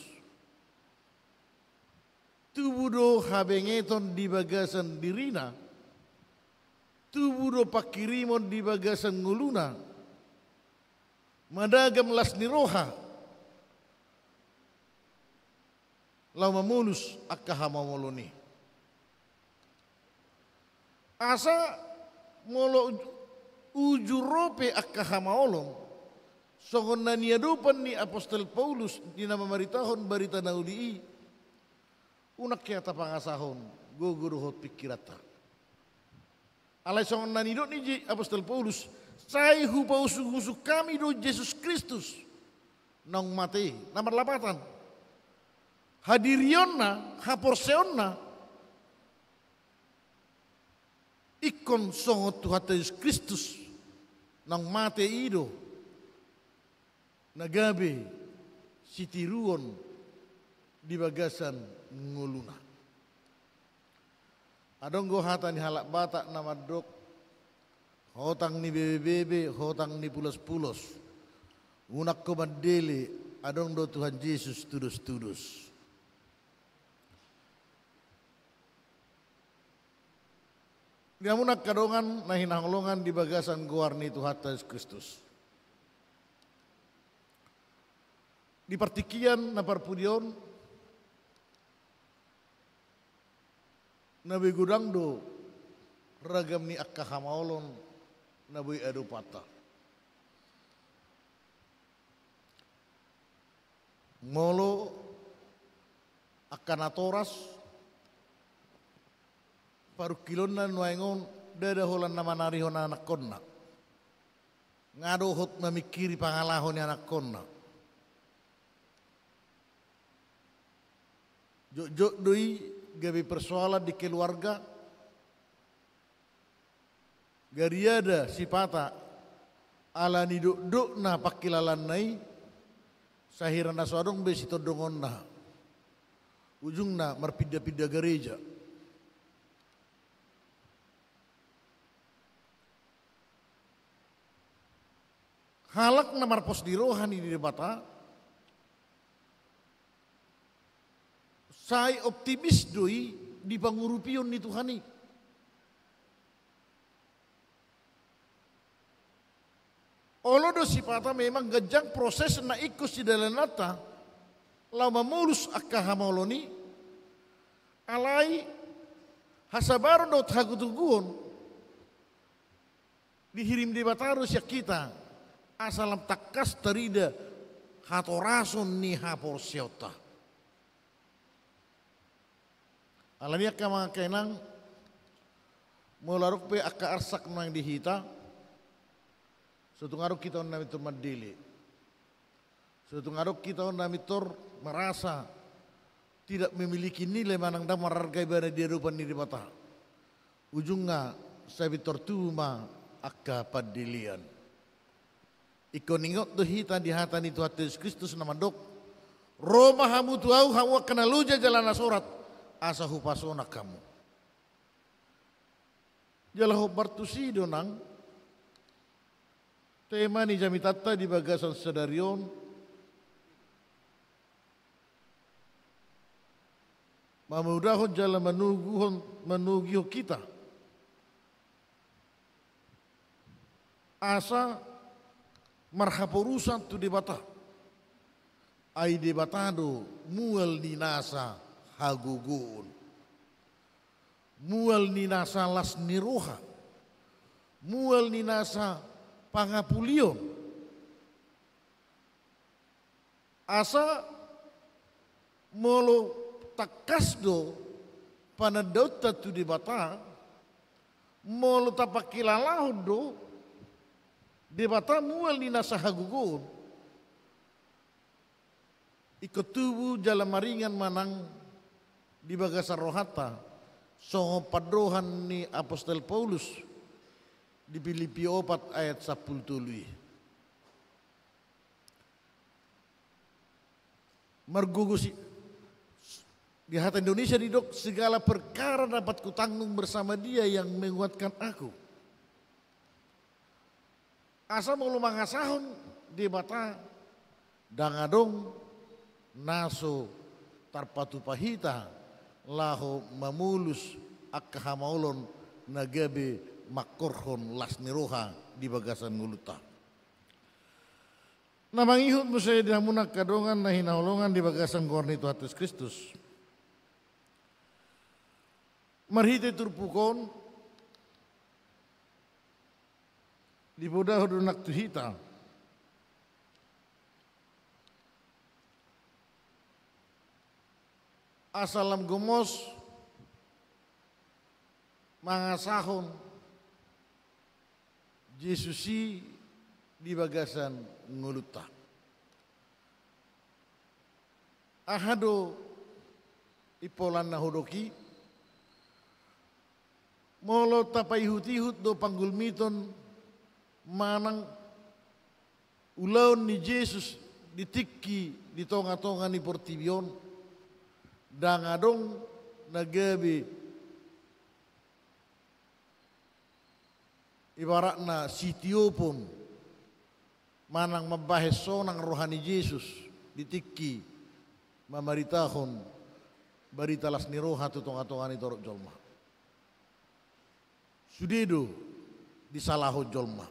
tubu do habengeton di bagasan dirina, tubu do pangkirimon di bagasan ngoluna, managam las ni roha laho mamolus angka hamaolon i. Asa molo uju-, uju ro pe angka hamaolon songon na niadopan ni apostel Paulus di na mamaritahon barita na uli i, unang hea tapangasahon gogo dohot pingkiranta. Alai songon na nidok ni apostel Paulus, sai hupausuk-usuk hami do Jesus Kristus naung mate, na marlapatan hadirionna, haporseaonna, ingkon songon Tuhanta Jesus Kristus naung mate i do na gabe sitiruon di bagasan ngoluna. Adong do hata ni halak Batak na mandok, hotang ni bebebebe, hotang ni pulospulos. Unang ho mandele, adong do Tuhan Jesus tudostudos. Di hamuna angka dongan na hinaholongan di bagasan goar ni Tuhanta Jesus Kristus. Di partingkian na parpudi on, na boi godang do ragam ni angka hamaolon na boi adopanta. Molo angka natoras, parungkilonna nuaeng on, ndada holan na manarihon anakkonna. Nga dohot mamingkiri pangalaho ni anakkonna. Jotjot do i gabe persoalan di keluarga. Gariada sipata ala ni dokdokna pangkilalaanna i, sahira na so adong be sitondongonna, ujungna marpinda-pinda gareja. Halak na marpos ni roha ni Debata, sai optimis do i di pangurupion ni Tuhan i. Olo do sipata memang ganjang proses na ingkon sidalananta laho mamolus angka hamaolon i, alai hasabaron dohot hatoguon dihirim Debata do sian hita, asa lam tangkas tarida hatorason ni haporseaonta. Alani i angka amang, angka inang, molo adong pe angka arsak nuaeng di hita, so tung adong hita on na mintor mandele. So tung adong hita on na mintor merasa tidak memiliki nilai manang ndang mararga ibana di adopan ni Debata. Ujungna sai pintor tubu ma angka pandelean. Ingkon ingot do hita di hata ni Tuhanta Jesus Kristus na mandok: Ro ma hamu tu Ahu, hamu angka na loja jala na sorat, asa hupasonang hamu. Jala hombar tusi do nang tema ni jamitanta di bagasan sadari on, mamudahon jala manuguhon, manugihon hita asa marhaporusan tu Debata. Ai Debata do mual ni nasa hagogoon, mual ni nasa las ni roha, mual ni nasa pangapulion. Asa molo tangkas do panandaonta tu Debata, molo tapangkilalahon do Debata mual ni nasa hagogoon, ingkon tubu jala maringan ma nang di bagasan rohanta, songon pandohan ni apostel Paulus di Pilippi opat ayat sampulu tolu i. Margogo si, di hata Indonesia didok, segala perkara dapat kutanggung bersama Dia yang menguatkan aku. Asa molo mangasahon Debata, ndang adong na so tarpatupa hita laho mamolus angka hamaolon na gabe mangkorhon las ni roha di bagasan ngolunta. Na mangihut muse di hamu angka dongan na hinaholongan di bagasan goar ni Tuhan Jesus Kristus. Marhite turpuk on, dipodahon do nang tu hita asa lam gomos mangasahon Jesus i di bagasan ngolunta. Aha do impolan na hudok i? Molo tapaihut-ihut do panggulmiton manang ulaon ni Jesus di tingki di tonga-tonga ni portibi on, ndang adong na gabe ibaratna sitiopon manang mambahen sonang roha ni Jesus di tingki mamaritahon barita las ni roha tu tonga-tonga ni torop jolma. Sude do disalahon jolma.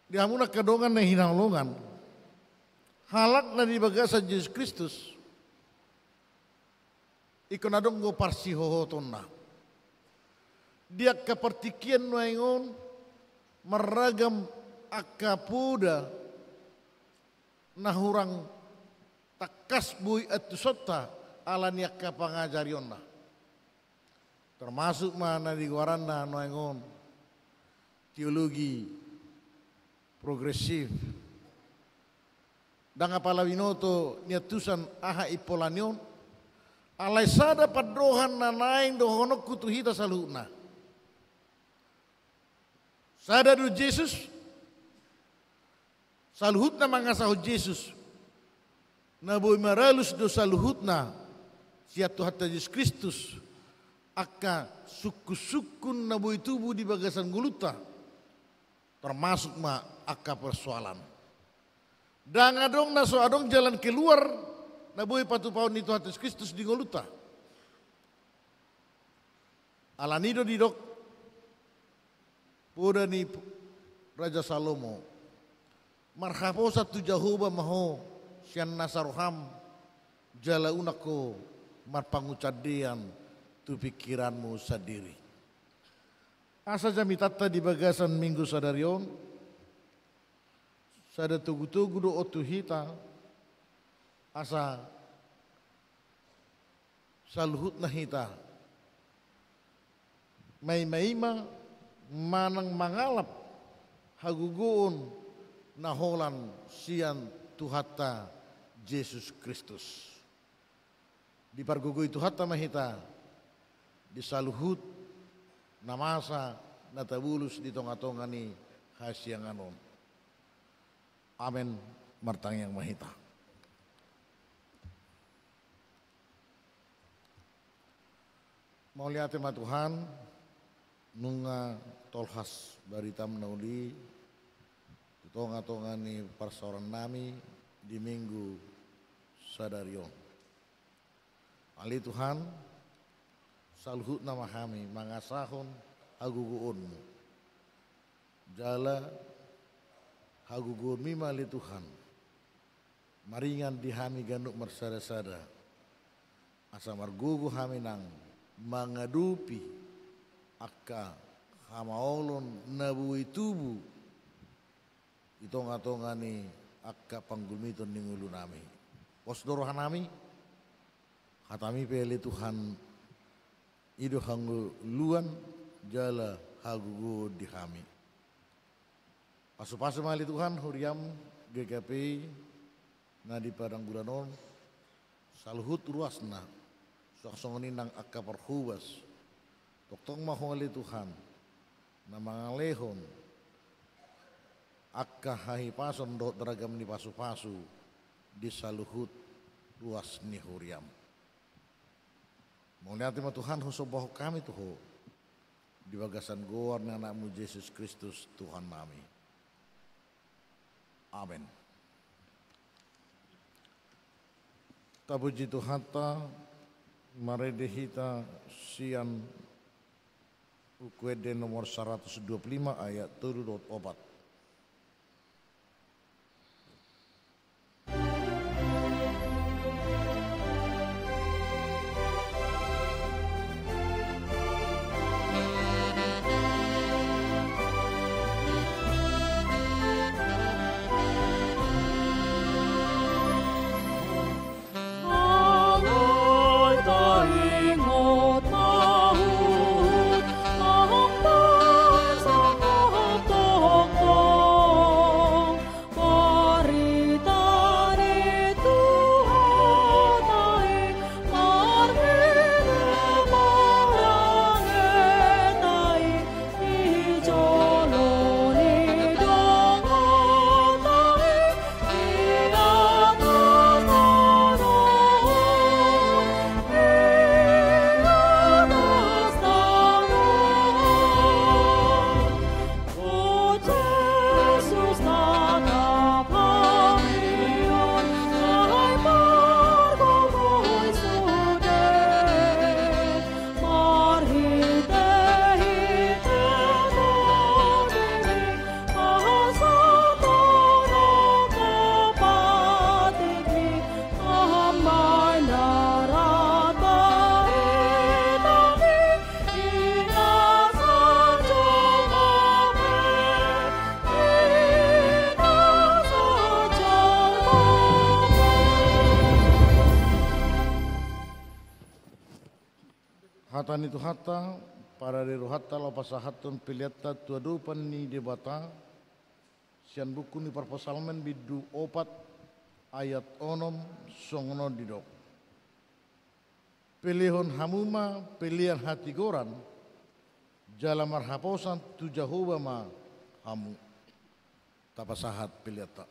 Di hamu angka dongan na hinaholongan, halak na di bagasan Jesus Kristus, ingkon adong do parsihohotonna. Di angka partingkian nuaeng on marragam angka poda na hurang tangkas boi antusonta ala ni angka pangajarionna. Termasuk ma na digoaranna nuaeng on teologi progresif. Ndang apala binoto niantusan aha impola ni on, alai sada pandohan na naeng dohononku tu hita saluhutna. Sada do Jesus, saluhutna mangasahon Jesus. Na boi maralus do saluhutna sian Tuhanta Jesus Kristus, angka sungkun-sungkun na boi tubu di bagasan ngolunta, termasuk ma angka persoalan. Ndang adong na so adong jalan keluar na boi patupaon ni Tuhanta Jesus Kristus di ngolunta. Ala ni do didok poda ni Raja Salomo, marhaposan tu Jahowa ma ho sian nasa roham, jala unang ho marpangunsandean tu pingkiranmu sandiri. Asa jamitanta di bagasan Minggu sadari on, sada togu-togu do on tu hita, asa saluhutna hita maimaima manang mangalap hagogoon na holan sian Tuhanta Jesus Kristus. Dipargogoi Tuhanta ma hita di saluhut na masa na tabolus di tonga-tonga ni hasiangan on. Amen. Martangiang ma hita. Mauliate ma Tuhan, nunga tolhas baritam na uli tu tonga-tonga ni parsaorannami di Minggu sadari on. Ale Tuhan, saluhutna ma hami mangasahon hagogoonmu. Jala hagogoonmi ma ale Tuhan maringan di hami ganup marsada-sada, asa margogo hami nang mangadopi angka hamaolon na boi tubu di tonga-tonga ni angka panggulmiton ni ngolunami. Pos do rohanami, hatami pe ale Tuhan, i do hangoluan jala hagogoon di hami. Pasu-pasu ma ale Tuhan huriam GKPI na di Padang Bulan on, saluhut ruasna, suang songon i nang angka parhobas. Tongtong ma ho ale Tuhan na mangalehon angka hahipason dohot ragam ni pasu-pasu di saluhut ruas ni huriam. Mauliate ma Tuhan, husombahon hami tu ho di bagasan goar ni Anakmu Jesus Kristus Tuhannami. Amen. Tapuji Tuhanta, marende hita sian Buku Ende nomor saratus dua pulu lima ayat tolu dohot opat. Hata ni Tuhanta, parade rohanta laho pasahathon peleanta tu adopan ni Debata, sian buku ni Parpsalmen bindu opat ayat onom, songon on didok: Pelehon hamu ma pelean hatigoran, jala marhaposan tu Jahowa ma hamu. Tapasahat peleanta.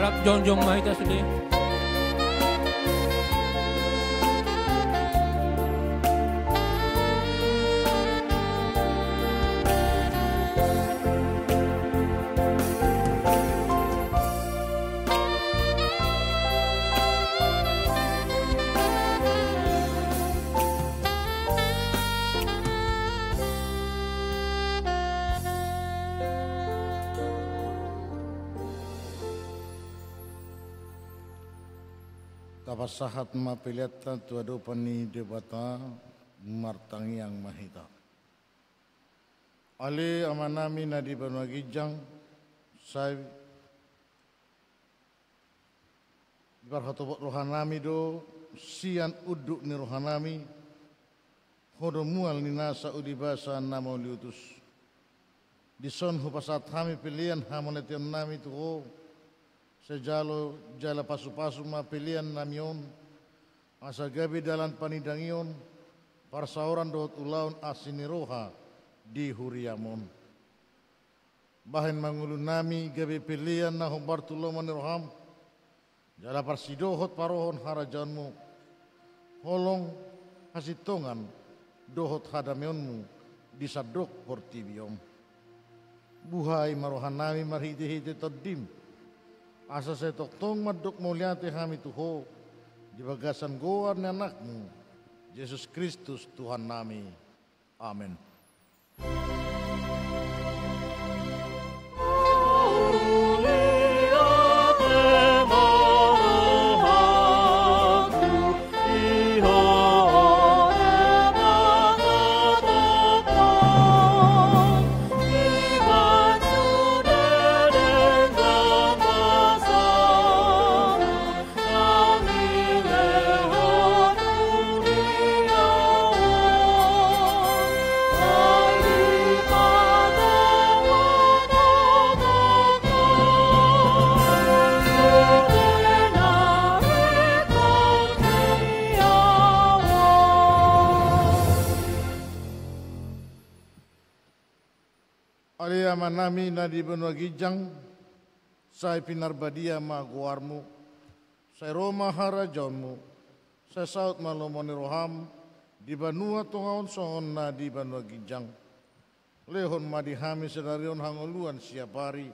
Rap jongjong ma hita sude. Tapasahat ma peleanta tu adopan ni Debata, martangiang ma hita. Ale Amanami na di banua ginjang, sai diparhotopot rohanami do sian unduk ni rohanami Ho do mual ni nasa uli basa na mauliutus. Dison hupasahat hami pelean hamonetionnami tu Ho, sai jalo jala pasupasu ma peleannami on, asa gabe dalan panidangion, parsaoran dohot ulaon asi ni roha di huriam on. Bahen ma ngolunami gabe pelean na hombar tu lomo ni roham, jala parsidohot parohon harajaonmu, holong, hasintongan, dohot hadameonmu di sandok portibi on. Buhai ma rohanami marhitehite Tondim, asa sai tongtong mandok mauliate hami tu Ho, di bagasan goar ni Anakmu, Jesus Kristus Tuhannami. Amen. Ale Amanami na di banua ginjang, sai pinarbadia ma goarmu, sai ro ma harajaonmu, sai saut ma lomo ni roham, di banua tonga on songon na di banua ginjang. Lehon ma di hami sadari on hangoluan siapari,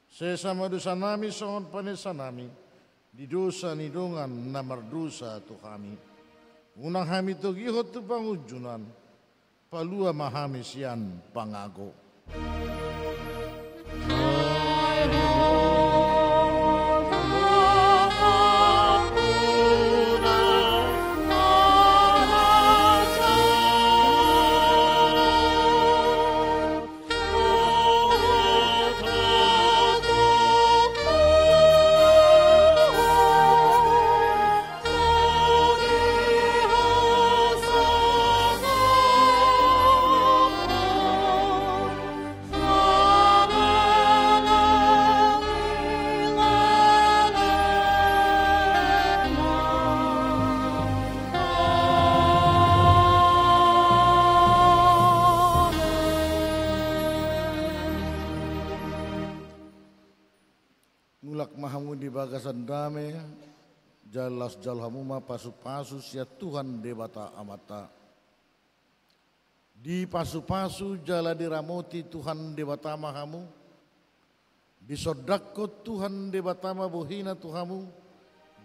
sesa ma dosanami songon panesanami di dosa ni dongan na mardosa tu hami. Unang hami togihon tu pangunjunan, palua ma hami sian pangago. Mulak ma hamu di bagasan dame, jala laos jalo hamu ma pasupasu sian Tuhan Debata Amanta. Dipasupasu jala diramoti Tuhan Debata ma hamu. Disondangkon Tuhan Debata ma bohina tu hamu,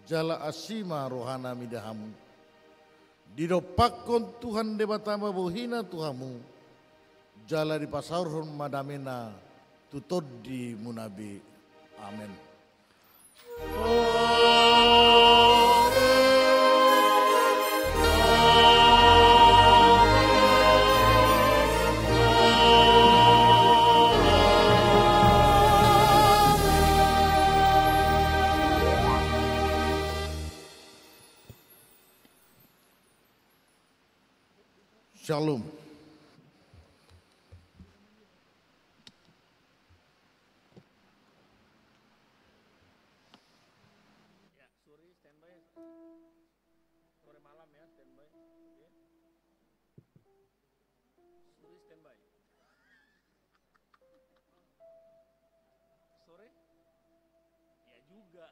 jala asi ma rohana mida hamu. Didompakkon Tuhan Debata ma bohina tu hamu, jala dipasaorhon ma damena tu tondimuna be. Amen. Shalom. Ya, Suri standby. Sore malam ya, standby. Oke. Suri standby. Sore? Ya juga.